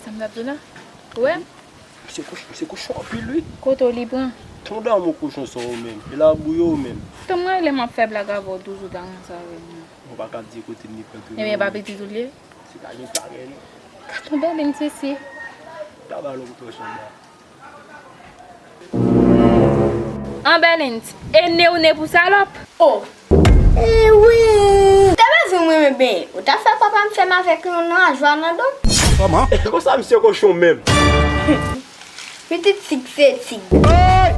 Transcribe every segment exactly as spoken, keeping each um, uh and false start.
Sa m t ap di w la? Ou wè? Misye koch-, misye kochon anpil, wi. Kote w li pran? Ton danm ou kochon sa ou menm. E labouyi ou menm. Ton mwen lè m ap fè blag avè w toujou ta ranse avè m nan. Ou pa ka di kote m li pran tou. Ebyen, pa pitit ou li ye? Se pa gen parèy, non. Gad yon bèl ensisi. Ta ba l yon kochon ba. An Bèlens, e ne w ne pou salòp? Oh. E wi. Te bezwen mwen, men ben, ou ta fè papa m fè m avèk yon nan ajwa nan do m. Kòman? Konsa misye kochon menm. Pitit tig se tig.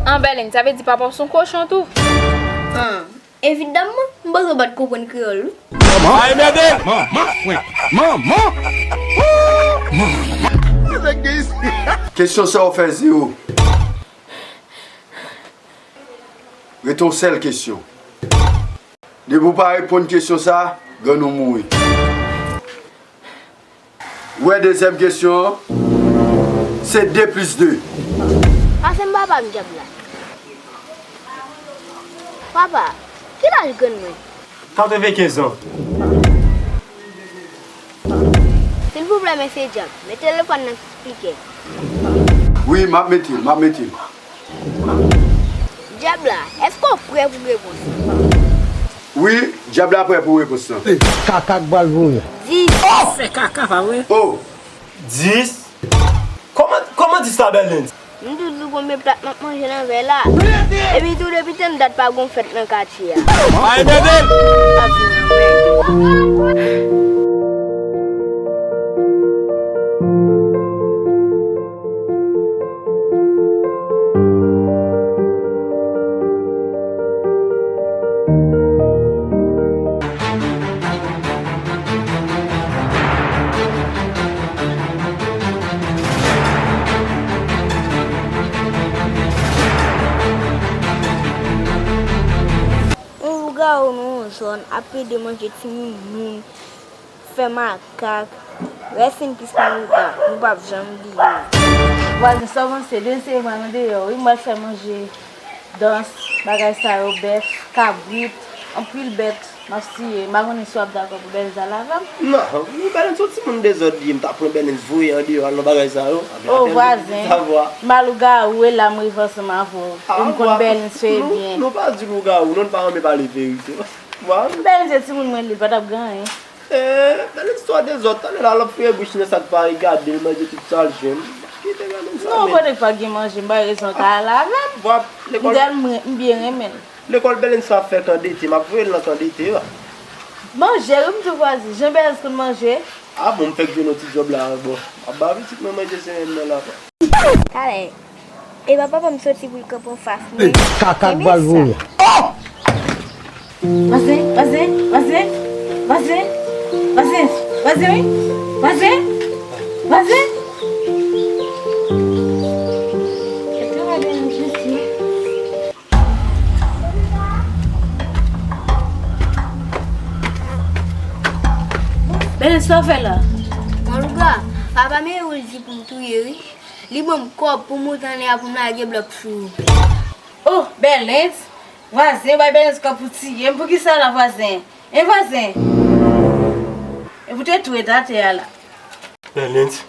An Bèlens, sa vle di papa w se yon kochon tou? An. Evidaman, m panse w pa t konprann kreyòl, wi. Kòman? Ay, mède! Manman mwen! Manman! Woo! Manman! Kesyon sa w fè zewo. Rete yon sèl kesyon. Depi w pa reponn kesyon sa, grann ou mouri. Ou wè dezyèm kesyon an, se de plis de. Pase m papa m djab la. Papa, ki laj grann mwen? Katrevenkenz an. Silvouplè, mesye djab, met telefòn nan spikè. Wi, m ap mete l, m ap mete l. Djab la, èske w prè pou repons lan? Wi, djab la prè pou repons lan. Se kaka k pral voye. Dis. Oh! Fè kaka, pa vre? Oh! Dis? Kòman, kòman dis la, Bèlens? M di w konbyen plat m ap manje nan vè la. Epi tou, depi tann dat pa gon fèt nan katye a. Ay, mède! Yon lougawou nan yon zòn ap plede manje timoun moun. Fè makak. Rest in peace Malouga, nou p ap janm bliye w. Vwazen, sa w panse? Demen se mwen nan deyò, wi, m pral fè manje, dans, bagay sa yo, bèf, kabrit, anpil bèt, m ap siye. M pa konnen si w ap dakò pou Bèlens al avè m. Non, Bèlens se yon timoun dezòd li ye, m ta pran Bèlens voye andeyò al nan bagay sa yo. Oh, vwazen, Malouga, ou e la m rive ansanm avè w. Ah, e m konn Bèlens fè byen. Nou pa di lougawou, non, nou pa renmen pale verite. Bèlens se timoun mwen li, l pa t ap gen anyen. Eh, bèl istwa dezòd, talè la, l ap fouye bouch li nan sa k pa regade l, manje tout sa l jwenn. Kite gade sa. Non, kote k pa gen manje, m pa rezon ka al avè m. M tèlman, m byen renmen l. Lekòl Bèlens la ap fè kan dete, m ap voye l nan kan dete a. Manje, wi, m di w vwazen, jan Bèlens konn manje. Ah bon, m fèk jwenn yon ti djòb la, bon. M ap ba pitit mwen manje semèn nan la. Talè. Epa papa m soti pou l kanpe anfas mwen. Kaka k pral voye. Vwazen, vwazen, vwazen, vwazen, vwazen, vwazen, wi. Vwazen, vwazen. Bèlens, sa w fè la? Malouga, papa m e ou l di pou m touye, wi. Li ban m kòb pou m moute anlè a pou m lage blòk sou ou. Oh, Bèlens! Vwazen, bay Bèlens kòb pou tiye m. Poukisa la, vwazen? Hein, vwazen? Epi w te tou ret atè a la. Bèlens,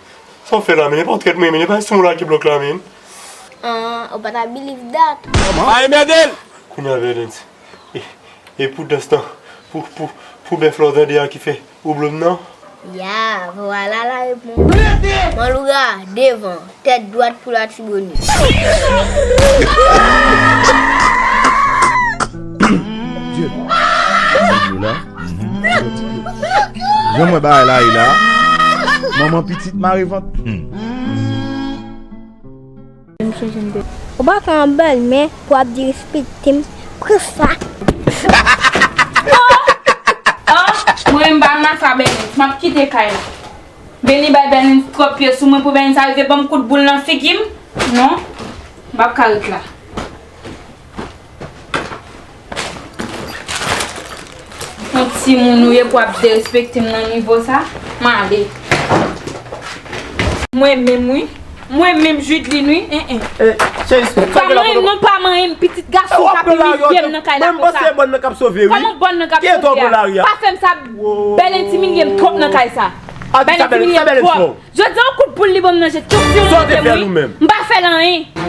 sa w fè la, men? E pa w trèt mwen, men? E pa sou mwen w lage blòk la, men? Ah, ou pa ta believe that. Ay, mède l! Kounye a, Bèlens. E, e pou dans lan, pou, pou, pou bèf la w tande a ki fè ou blo m nan? Ya, vwala la repons. Malouga, devan, tèt dwat pou Latibonit. Jan m wè bagay la ye la, manman pitit mare vant. Hmm. Ou pa ka yon bèlmè pou ap derespekte m konsa. Oh! Oh! Mwen menm pa nan afè a Bèlens, m ap kite kay la. Benny bay Bèlens twòp pye sou mwen pou Bèlens arive ban m kout boul nan figi m. Non, m p ap ka ret la. Yon timoun ou ye pou ap derespekte m nan nivo sa? M ale. Mwen menm wi. Mwen menm Jidlin wi, en en. Eh, cheri, sa Pa gen la manyen m kote non, pa manyen m, pitit gason w ap imilye m nan kay la konsa. Mwen m panse bòn nan k ap sove wi. Kòman bòn nan k ap sove a? Pa fè m sa, Bèl entimilye m twòp nan kay sa. Bèl entimilye m twòp. Jodi a yon kout poul li ban m nan je, tout si yon monte m wi. M pa fè l anyen. M pa fè l anyen.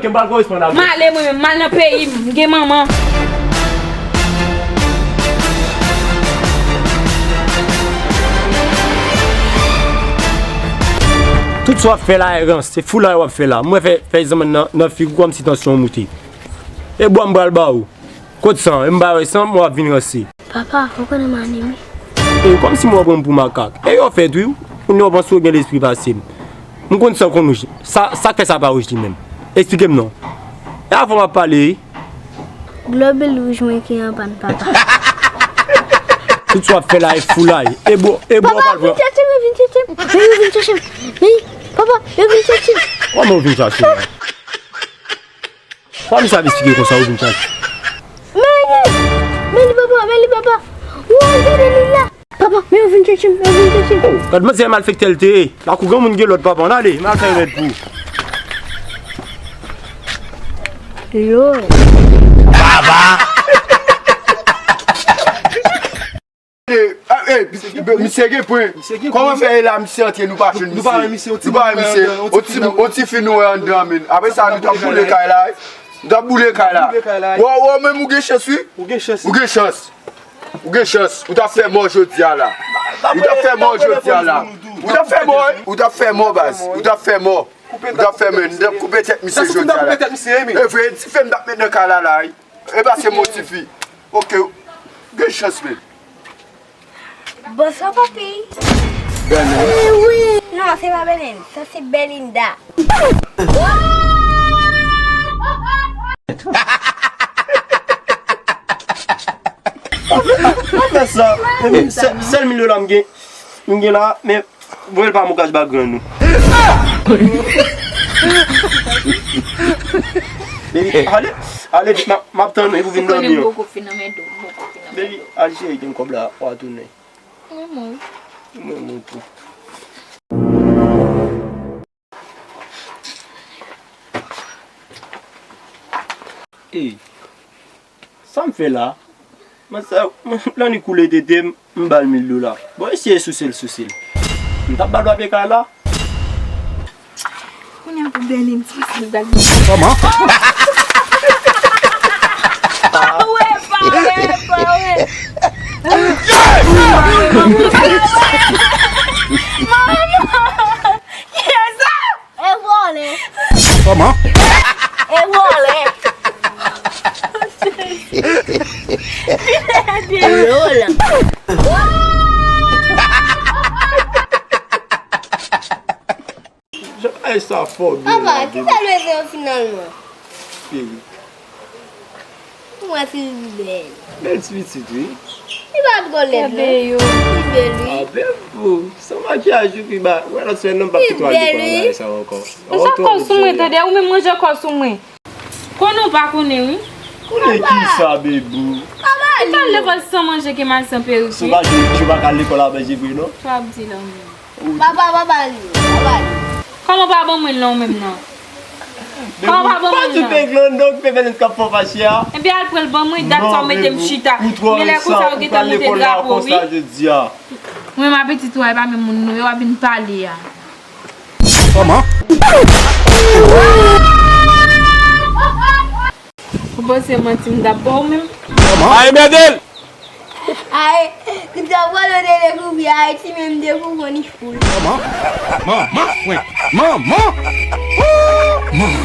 M ale mwen menm, m al nan peyi m, m gen manman. Tout sa w ap fè la, Erans, se foulay w ap fè la. M wè fè, fè zanmann nan, nan figi w kòmsi tansyon w moute. E bwa m pral ba ou. Kot san? E m pa wè san, m w ap vin ranse. Papa, ou konnen m anemi. E kòmsi m w ap pran m pou makak. E yo fèt wi, ou n yo panse w gen lespri pase m. M konn sa w konn wouj. Sa, sa k fè sa pa wouj li menm? Eksplike m non. E avan w ap pale wi. Globul wouj mwen ki an pàn, papa. Tout sa w ap fè la e foulay. E bò, e bò w pral pran. Papa, vin chèche m, vin chèche m. Vin, vin chèche m. Vin, papa, yo vin chèche m. Kòman yo vin chèche m? Kòman misye ap eksplike konsa yo vin chèche? Men li, men li, papa, men li, papa. Woy, gade li la. Papa, men yo vin chèche m, yo vin chèche m. Oh, gad manzè malfektè l te ye. Lakou granmoun gen lòd papa, ann ale, m al fè remèd pou ou. Lòd. Baba! Eh, eh, misye gen pwen. Kòman fè e la misye antre nou pa jwenn misye? Nou pa wè misye, nou pa wè misye. On ti fi nou wè anndan men. Apre sa nou t ap boule kay la wi. Nou t ap boule kay la. Wè, wè, menm ou gen chans wi. Ou gen chans. Ou gen chans. Ou gen chans. Ou t ap fè mò jodi a la. Ou t ap fè mò jodi a la. Ou t ap fè mò, wi. Ou t ap fè mò baz. Ou t ap fè mò. Ou t ap fè mò. Nou t ap koupe tèt misye jodi a la. E vre, dife m t ap met nan kay la la wi. E pa se mò ti fi. Ok. Gen chans men. Bonswa papi. Bèlèn. Non, se pa Bèlèn. Sa se Belinda. Pa fè sa. Sèl, sèl mil dola m gen. M gen la, men voye l pa mokaj ba grann ou. Baby, ale, ale vit, m ap, m ap tann ou epi w vin dòmi an. Baby, al cheri, gen kòb la, w a tounen. Mwen mwen. Mwen mwen tou. Ey, sa m fè la? Mwen sa, mwen, lannik koule tete m, m ba l mil dola. Bon, eseye souse l, souse l. M t ap ba l papye kay la. Kounye a pou Bèlèn, ti mesye, l pral gen. Kòman? Pa wè, pa wè, pa wè. Manman! Kiyès sa? E vòlè. Kòman? E vòlè. Lòl. Jan bagay sa fò byen. Papa, ki sa l bezwen yo finalman? Cheri. Mwen fi bèl. Bèl ti pitit wi. Li pa twò lèd non. Li bèl wi. A bèl pou. San makiyaj ou pi ba. Wè lòt semèn nan m p ap kite w al lekòl bagay sa ankò. Manje kò sou mwen tande, ou menm manje kò sou mwen. Konnen w pa konnen wi. Konnen kisa bebou? Ou t al lekòl san manje ke mal san perike. Sovaj ou pa ka al lekòl a manje vre non. Sa w ap di la menm? Papa, papa li, papa li. Kòman pa ban mwen l non menm non? Kòman pa ban mwen l non? Patou te glann donk pe bèl k ap fè fache a. Ebyen al pran l ban mwen, dat sa w mete m chita. Men lè konsa yo gentan monte drapo wi. Mwen m apetit ou a, e pa menm moun nou yo ap vin pale a. Kòman? Ou panse manti m t ap ba w menm? Kòman? Ay mède l! Ay, ou t ap vòlè, ou te dekouvri Ayiti, men m dekouvri w ni foul. Kòman? Manman mwen! Manman! Ooh! Manman!